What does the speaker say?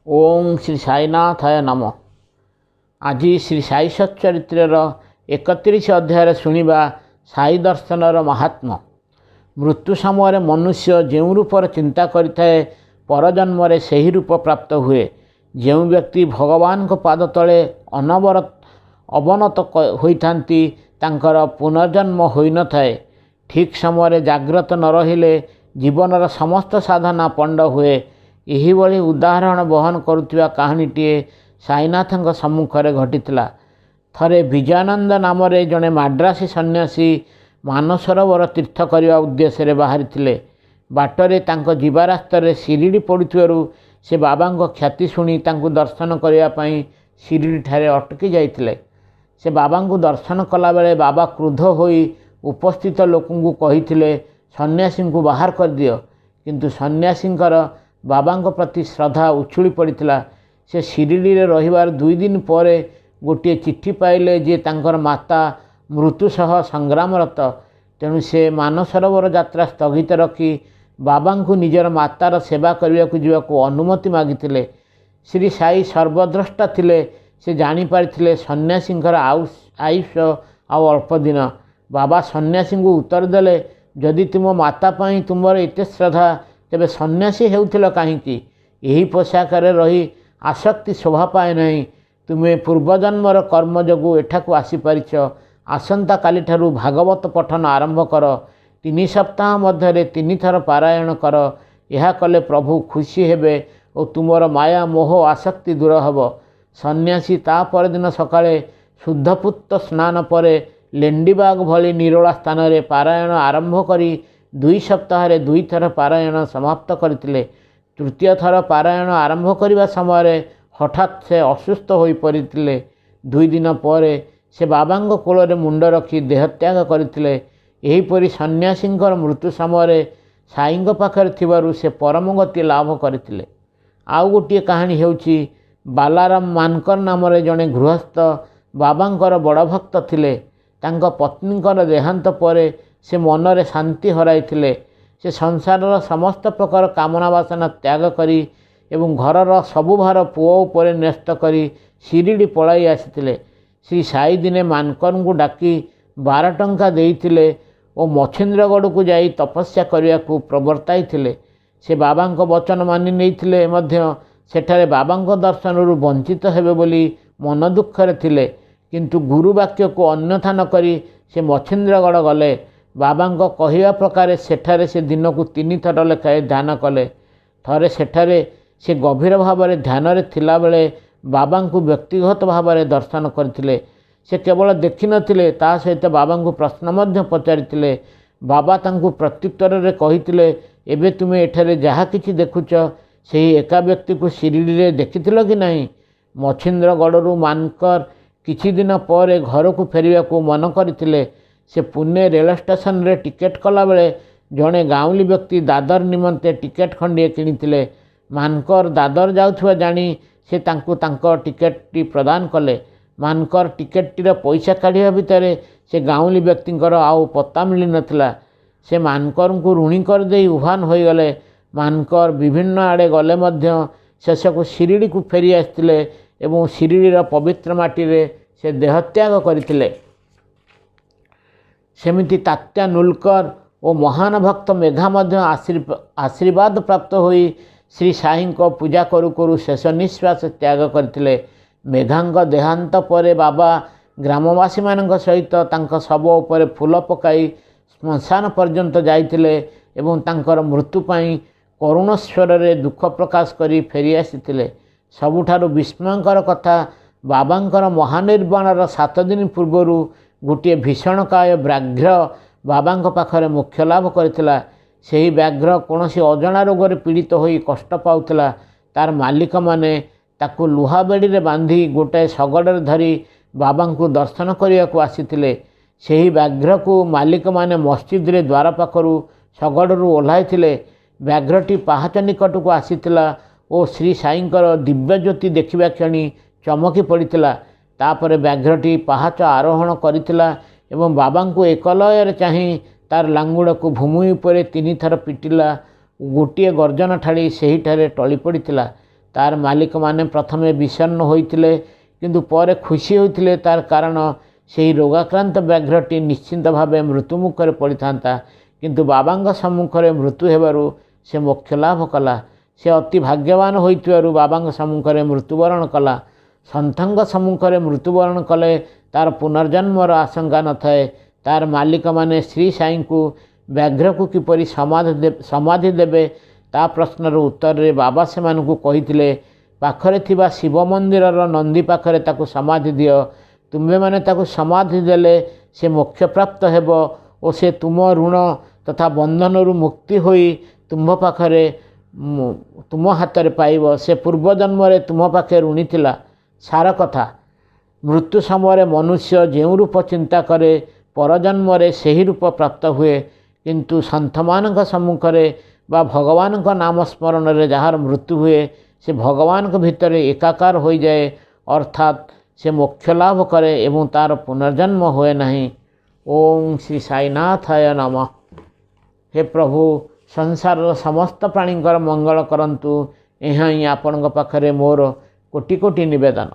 ଓଁ ଶ୍ରୀ ସାଇନାଥାୟ ନମ। ଆଜି ଶ୍ରୀ ସାଇ ସଚ୍ଚରିତ୍ରର 31 ଅଧ୍ୟାୟରେ ଶୁଣିବା ସାଇ ଦର୍ଶନର ମହାତ୍ମ୍ୟ। ମୃତ୍ୟୁ ସମୟରେ ମନୁଷ୍ୟ ଯେଉଁ ରୂପର ଚିନ୍ତା କରିଥାଏ, ପରଜନ୍ମରେ ସେହି ରୂପ ପ୍ରାପ୍ତ ହୁଏ। ଯେଉଁ ବ୍ୟକ୍ତି ଭଗବାନଙ୍କ ପାଦ ତଳେ ଅନବରତ ଅବନତ ହୋଇଥାନ୍ତି, ତାଙ୍କର ପୁନର୍ଜନ୍ମ ହୋଇନଥାଏ। ଠିକ୍ ସମୟରେ ଜାଗ୍ରତ ନ ରହିଲେ ଜୀବନର ସମସ୍ତ ସାଧନା ପଣ୍ଡ ହୁଏ। ଏହିଭଳି ଉଦାହରଣ ବହନ କରୁଥିବା କାହାଣୀଟିଏ ସାଇନାଥଙ୍କ ସମ୍ମୁଖରେ ଘଟିଥିଲା। ଥରେ ବିଜୟାନନ୍ଦ ନାମରେ ଜଣେ ମାଡ୍ରାସୀ ସନ୍ନ୍ୟାସୀ ମାନସରୋବର ତୀର୍ଥ କରିବା ଉଦ୍ଦେଶ୍ୟରେ ବାହାରିଥିଲେ। ବାଟରେ ତାଙ୍କ ଯିବା ରାସ୍ତାରେ ଶିରିଡ଼ି ପଡ଼ୁଥିବାରୁ ସେ ବାବାଙ୍କ ଖ୍ୟାତି ଶୁଣି ତାଙ୍କୁ ଦର୍ଶନ କରିବା ପାଇଁ ଶିରିଡ଼ିଠାରେ ଅଟକି ଯାଇଥିଲେ। ସେ ବାବାଙ୍କୁ ଦର୍ଶନ କଲାବେଳେ ବାବା କ୍ରୁଦ୍ଧ ହୋଇ ଉପସ୍ଥିତ ଲୋକଙ୍କୁ କହିଥିଲେ, ସନ୍ନ୍ୟାସୀଙ୍କୁ ବାହାର କରିଦିଅ। କିନ୍ତୁ ସନ୍ନ୍ୟାସୀଙ୍କର ବାବାଙ୍କ ପ୍ରତି ଶ୍ରଦ୍ଧା ଉଛୁଳି ପଡ଼ିଥିଲା। ସେ ଶିରିଡ଼ିରେ ରହିବାର 2 ଦିନ ପରେ ଗୋଟିଏ ଚିଠି ପାଇଲେ ଯେ ତାଙ୍କର ମାତା ମୃତ୍ୟୁ ସହ ସଂଗ୍ରାମରତ। ତେଣୁ ସେ ମାନସରୋବର ଯାତ୍ରା ସ୍ଥଗିତ ରଖି ବାବାଙ୍କୁ ନିଜର ମାତାର ସେବା କରିବାକୁ ଯିବାକୁ ଅନୁମତି ମାଗିଥିଲେ। ଶ୍ରୀ ସାଇ ସର୍ବଦ୍ରଷ୍ଟା ଥିଲେ। ସେ ଜାଣିପାରିଥିଲେ ସନ୍ନ୍ୟାସୀଙ୍କର ଆୟୁଷ ଆଉ ଅଳ୍ପ ଦିନ। ବାବା ସନ୍ନ୍ୟାସୀଙ୍କୁ ଉତ୍ତର ଦେଲେ, ଯଦି ତୁମ ମାତା ପାଇଁ ତୁମର ଏତେ ଶ୍ରଦ୍ଧା, ତେବେ ସନ୍ନ୍ୟାସୀ ହେଉଥିଲ କାହିଁକି? ଏହି ପୋଷାକରେ ରହି ଆସକ୍ତି ଶୋଭା ପାଏ ନାହିଁ। ତୁମେ ପୂର୍ବଜନ୍ମର କର୍ମ ଯୋଗୁଁ ଏଠାକୁ ଆସିପାରିଛ। ଆସନ୍ତାକାଲିଠାରୁ ଭାଗବତ ପଠନ ଆରମ୍ଭ କର। 3 ସପ୍ତାହ ମଧ୍ୟରେ 3 ଥର ପାରାୟଣ କର। ଏହା କଲେ ପ୍ରଭୁ ଖୁସି ହେବେ ଓ ତୁମର ମାୟା ମୋହ ଆସକ୍ତି ଦୂର ହେବ। ସନ୍ନ୍ୟାସୀ ତା ପରଦିନ ସକାଳେ ଶୁଦ୍ଧପୁତ୍ତ ସ୍ନାନ ପରେ ଲେଣ୍ଡିବାଗ ଭଳି ନିରୋଳା ସ୍ଥାନରେ ପାରାୟଣ ଆରମ୍ଭ କରି 2 ସପ୍ତାହରେ 2 ଥର ପାରାୟଣ ସମାପ୍ତ କରିଥିଲେ। ତୃତୀୟ ଥର ପାରାୟଣ ଆରମ୍ଭ କରିବା ସମୟରେ ହଠାତ୍ ସେ ଅସୁସ୍ଥ ହୋଇପଡ଼ିଥିଲେ। 2 ଦିନ ପରେ ସେ ବାବାଙ୍କ କୋଳରେ ମୁଣ୍ଡ ରଖି ଦେହତ୍ୟାଗ କରିଥିଲେ। ଏହିପରି ସନ୍ନ୍ୟାସୀଙ୍କର ମୃତ୍ୟୁ ସମୟରେ ସାଇଙ୍କ ପାଖରେ ଥିବାରୁ ସେ ପରମଗତି ଲାଭ କରିଥିଲେ। ଆଉ ଗୋଟିଏ କାହାଣୀ ହେଉଛି, ବାଲାରାମ ମାନକର ନାମରେ ଜଣେ ଗୃହସ୍ଥ ବାବାଙ୍କର ବଡ଼ ଭକ୍ତ ଥିଲେ। ତାଙ୍କ ପତ୍ନୀଙ୍କର ଦେହାନ୍ତ ପରେ ସେ ମନରେ ଶାନ୍ତି ହରାଇଥିଲେ। ସେ ସଂସାରର ସମସ୍ତ ପ୍ରକାର କାମନା ବାସନା ତ୍ୟାଗ କରି ଏବଂ ଘରର ସବୁ ଭାର ପୁଅ ଉପରେ ନ୍ୟସ୍ତ କରି ଶିରିଡ଼ି ପଳାଇ ଆସିଥିଲେ। ଶ୍ରୀ ସାଇ ଦିନେ ମାନକରଙ୍କୁ ଡାକି 12 ଟଙ୍କା ଦେଇଥିଲେ ଓ ମଛିନ୍ଦ୍ରଗଡ଼କୁ ଯାଇ ତପସ୍ୟା କରିବାକୁ ପ୍ରବର୍ତ୍ତାଇଥିଲେ। ସେ ବାବାଙ୍କ ବଚନ ମାନି ନେଇଥିଲେ ମଧ୍ୟ ସେଠାରେ ବାବାଙ୍କ ଦର୍ଶନରୁ ବଞ୍ଚିତ ହେବେ ବୋଲି ମନ ଦୁଃଖରେ ଥିଲେ। କିନ୍ତୁ ଗୁରୁ ବାକ୍ୟକୁ ଅନ୍ୟଥା ନ କରି ସେ ମଛିନ୍ଦ୍ରଗଡ଼ ଗଲେ। ବାବାଙ୍କ କହିବା ପ୍ରକାରେ ସେଠାରେ ସେ ଦିନକୁ 3 ଥର ଲେଖାଏଁ ଧ୍ୟାନ କଲେ। ଥରେ ସେଠାରେ ସେ ଗଭୀର ଭାବରେ ଧ୍ୟାନରେ ଥିଲାବେଳେ ବାବାଙ୍କୁ ବ୍ୟକ୍ତିଗତ ଭାବରେ ଦର୍ଶନ କରିଥିଲେ। ସେ କେବଳ ଦେଖିନଥିଲେ, ତା ସହିତ ବାବାଙ୍କୁ ପ୍ରଶ୍ନ ମଧ୍ୟ ପଚାରିଥିଲେ। ବାବା ତାଙ୍କୁ ପ୍ରତ୍ୟୁତ୍ତରରେ କହିଥିଲେ, ଏବେ ତୁମେ ଏଠାରେ ଯାହା କିଛି ଦେଖୁଛ, ସେହି ଏକା ବ୍ୟକ୍ତିକୁ ଶିରିଡ଼ିରେ ଦେଖିଥିଲ କି ନାହିଁ? ମଛିନ୍ଦ୍ରଗଡ଼ରୁ ମାନକର କିଛି ଦିନ ପରେ ଘରକୁ ଫେରିବାକୁ ମନ କରିଥିଲେ। ସେ ପୁନେ ରେଳ ଷ୍ଟେସନରେ ଟିକେଟ୍ କଲାବେଳେ ଜଣେ ଗାଉଁଲି ବ୍ୟକ୍ତି ଦାଦର ନିମନ୍ତେ ଟିକେଟ୍ ଖଣ୍ଡିଏ କିଣିଥିଲେ। ମାନକର ଦାଦର ଯାଉଥିବା ଜାଣି ସେ ତାଙ୍କୁ ତାଙ୍କ ଟିକେଟ୍ଟି ପ୍ରଦାନ କଲେ। ମାନକର ଟିକେଟ୍ଟିର ପଇସା କାଢ଼ିବା ଭିତରେ ସେ ଗାଉଁଲି ବ୍ୟକ୍ତିଙ୍କର ଆଉ ପତ୍ତା ମିଳିନଥିଲା। ସେ ମାନକରଙ୍କୁ ଋଣୀ କରିଦେଇ ଉଭାନ ହୋଇଗଲେ। ମାନକର ବିଭିନ୍ନ ଆଡ଼େ ଗଲେ ମଧ୍ୟ ଶେଷକୁ ଶିରିଡ଼ିକୁ ଫେରି ଆସିଥିଲେ ଏବଂ ଶିରିଡ଼ିର ପବିତ୍ର ମାଟିରେ ସେ ଦେହତ୍ୟାଗ କରିଥିଲେ। ସେମିତି ତାତ୍ୟା ନୁଲକର ଓ ମହାନ ଭକ୍ତ ମେଘା ମଧ୍ୟ ଆଶୀର୍ବାଦ ପ୍ରାପ୍ତ ହୋଇ ଶ୍ରୀ ସାଇଙ୍କ ପୂଜା କରୁ କରୁ ଶେଷ ନିଶ୍ୱାସ ତ୍ୟାଗ କରିଥିଲେ। ମେଘାଙ୍କ ଦେହାନ୍ତ ପରେ ବାବା ଗ୍ରାମବାସୀମାନଙ୍କ ସହିତ ତାଙ୍କ ଶବ ଉପରେ ଫୁଲ ପକାଇ ଶ୍ମଶାନ ପର୍ଯ୍ୟନ୍ତ ଯାଇଥିଲେ ଏବଂ ତାଙ୍କର ମୃତ୍ୟୁ ପାଇଁ କରୁଣ ସ୍ୱରରେ ଦୁଃଖ ପ୍ରକାଶ କରି ଫେରି ଆସିଥିଲେ। ସବୁଠାରୁ ବିସ୍ମୟକର କଥା, ବାବାଙ୍କର ମହାନିର୍ବାଣର 7 ଦିନ ପୂର୍ବରୁ ଗୋଟିଏ ଭୀଷଣକାୟ ବ୍ୟାଘ୍ର ବାବାଙ୍କ ପାଖରେ ମୋକ୍ଷ ଲାଭ କରିଥିଲା। ସେହି ବ୍ୟାଘ୍ର କୌଣସି ଅଜଣା ରୋଗରେ ପୀଡ଼ିତ ହୋଇ କଷ୍ଟ ପାଉଥିଲା। ତାର ମାଲିକମାନେ ତାକୁ ଲୁହା ବେଡ଼ିରେ ବାନ୍ଧି ଗୋଟାଏ ଶଗଡ଼ରେ ଧରି ବାବାଙ୍କୁ ଦର୍ଶନ କରିବାକୁ ଆସିଥିଲେ। ସେହି ବ୍ୟାଘ୍ରକୁ ମାଲିକମାନେ ମସଜିଦରେ ଦ୍ୱାର ପାଖରୁ ଶଗଡ଼ରୁ ଓହ୍ଲାଇଥିଲେ। ବ୍ୟାଘ୍ରଟି ପାହାଚ ନିକଟକୁ ଆସିଥିଲା ଓ ଶ୍ରୀ ସାଇଙ୍କର ଦିବ୍ୟଜ୍ୟୋତି ଦେଖିବା କ୍ଷଣି ଚମକି ପଡ଼ିଥିଲା। ତାପରେ ବ୍ୟାଘ୍ରଟି ପାହାଚ ଆରୋହଣ କରିଥିଲା ଏବଂ ବାବାଙ୍କୁ ଏକଲୟରେ ଚାହିଁ ତାର ଲାଙ୍ଗୁଡ଼କୁ ଭୂମି ଉପରେ 3 ଥର ପିଟିଲା। ଗୋଟିଏ ଗର୍ଜନ ଠାଳି ସେହିଠାରେ ଟଳି ପଡ଼ିଥିଲା। ତାର ମାଲିକମାନେ ପ୍ରଥମେ ବିଷଣ୍ଣ ହୋଇଥିଲେ, କିନ୍ତୁ ପରେ ଖୁସି ହୋଇଥିଲେ। ତାର କାରଣ ସେହି ରୋଗାକ୍ରାନ୍ତ ବ୍ୟାଘ୍ରଟି ନିଶ୍ଚିନ୍ତ ଭାବେ ମୃତ୍ୟୁମୁଖରେ ପଡ଼ିଥାନ୍ତା, କିନ୍ତୁ ବାବାଙ୍କ ସମ୍ମୁଖରେ ମୃତ୍ୟୁ ହେବାରୁ ସେ ମୋକ୍ଷ ଲାଭ କଲା। ସେ ଅତି ଭାଗ୍ୟବାନ ହୋଇଥିବାରୁ ବାବାଙ୍କ ସମ୍ମୁଖରେ ମୃତ୍ୟୁବରଣ କଲା। ସନ୍ଥଙ୍କ ସମ୍ମୁଖରେ ମୃତ୍ୟୁବରଣ କଲେ ତାର ପୁନର୍ଜନ୍ମର ଆଶଙ୍କା ନଥାଏ। ତାର ମାଲିକମାନେ ଶ୍ରୀ ସାଇଙ୍କୁ ବ୍ୟାଘ୍ରକୁ କିପରି ସମାଧି ଦେବେ ତା ପ୍ରଶ୍ନର ଉତ୍ତରରେ ବାବା ସେମାନଙ୍କୁ କହିଥିଲେ, ପାଖରେ ଥିବା ଶିବ ମନ୍ଦିରର ନନ୍ଦୀ ପାଖରେ ତାକୁ ସମାଧି ଦିଅ। ତୁମ୍ଭେମାନେ ତାକୁ ସମାଧି ଦେଲେ ସେ ମୋକ୍ଷପ୍ରାପ୍ତ ହେବ ଓ ସେ ତୁମ ଋଣ ତଥା ବନ୍ଧନରୁ ମୁକ୍ତି ହୋଇ ତୁମ୍ଭ ପାଖରେ ତୁମ ହାତରେ ପାଇବ। ସେ ପୂର୍ବଜନ୍ମରେ ତୁମ ପାଖେ ଋଣୀ ଥିଲା। ସାର କଥା, ମୃତ୍ୟୁ ସମୟରେ ମନୁଷ୍ୟ ଯେଉଁ ରୂପ ଚିନ୍ତା କରେ, ପରଜନ୍ମରେ ସେହି ରୂପ ପ୍ରାପ୍ତ ହୁଏ। କିନ୍ତୁ ସନ୍ଥମାନଙ୍କ ସମ୍ମୁଖରେ ବା ଭଗବାନଙ୍କ ନାମ ସ୍ମରଣରେ ଯାହାର ମୃତ୍ୟୁ ହୁଏ, ସେ ଭଗବାନଙ୍କ ଭିତରେ ଏକାକାର ହୋଇଯାଏ, ଅର୍ଥାତ୍ ସେ ମୋକ୍ଷ ଲାଭ କରେ ଏବଂ ତା'ର ପୁନର୍ଜନ୍ମ ହୁଏ ନାହିଁ। ଓଁ ଶ୍ରୀ ସାଇନାଥାୟ ନମଃ। ହେ ପ୍ରଭୁ, ସଂସାରର ସମସ୍ତ ପ୍ରାଣୀଙ୍କର ମଙ୍ଗଳ କରନ୍ତୁ, ଏହା ହିଁ ଆପଣଙ୍କ ପାଖରେ ମୋର କୋଟି କୋଟି ନିବେଦନ।